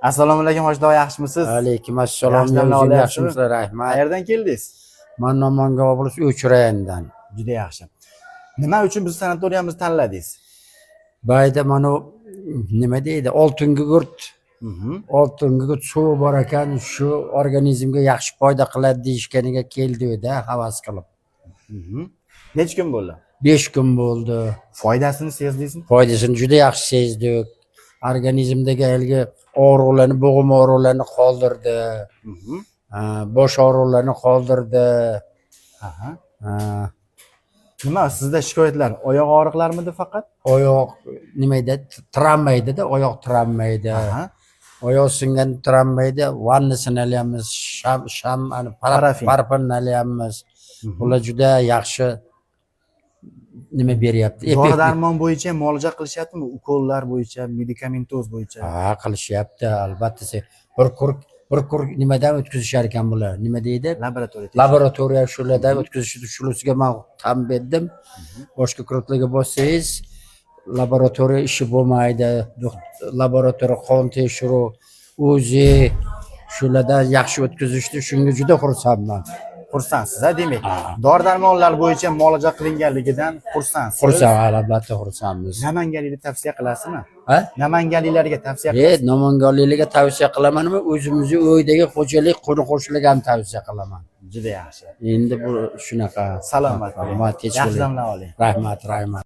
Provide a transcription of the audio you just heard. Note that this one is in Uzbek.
Assalomu alaykum, hoji tog'a, yaxshimisiz? Alaykum assalom. Yaxshi damlar O'zing olyapsizmi? yaxshimisizlar? Rahmat. Qayerdan keldingiz? Man Namangan область, Uch rayonidan. Juda yaxshi. Nima uchun bizni sanatoriyamizni tanladingiz? Bayda mana nima deydi, oltin gugurt, oltin gugurt suvi bor ekan, shu organizmga yaxshi foyda qiladi deyishganiga keldik-da, havas qilib. Necha kun bo'ldi? 5 kun bo'ldi. Foydasini sezdingizmi? Foydasini juda yaxshi sezdik. Organizmdagi haligi og'riqlarni, bo'g'im og'riqlarini qoldirdi. Ha, bosh og'riqlarini qoldirdi. Ha, Nima sizda shikoyatlar? Oyoq og'riqlarmidi faqat? Oyoq nima edi, travma edida, oyoq travma edi. Oyoq singan, travma edi. Vannasini olyapmiz, sham ani Parafin. Parafinni olyapmiz. Bular juda yaxshi nima beryapti. Dori darmon bo'yicha ham muolaja qilishyaptimi? Ukollar bo'yicha, medikamentoz bo'yicha. Ha, qilishyapti albatta. Bir kur nimadan o'tkazishar ekan bular, nima deydi? Laboratoriya. Laboratoriya, shulardan o'tkazishdi. Shunisiga man tan berdim. Boshqa kurortlarga borsangiz, laboratoriya ishi bo'lmaydi. Laboratoriya, qon tekshiruv, УЗИ, shulardan yaxshi o'tkazishdi. Shunga juda xursandman. Xursandsiz, a, demak. Dori darmonlar bo'yicha muolaja qilinganligidan xursandsiz. Xursand, albatta xursandmiz. Namanganlikni tavsiya qilasizmi? Ha? Namanganliklarga tavsiya E, namanganliklarga tavsiya qilamanmi, o'zimizni uydagi xo'jalik, qo'ni qo'shnilarga ham tavsiya qilaman. Juda yaxshi. Endi bu shunaqa. Salomat bo'ling. Rahmat, tinch Yaxshi bo'ling. damlar oling. Rahmat, rahmat.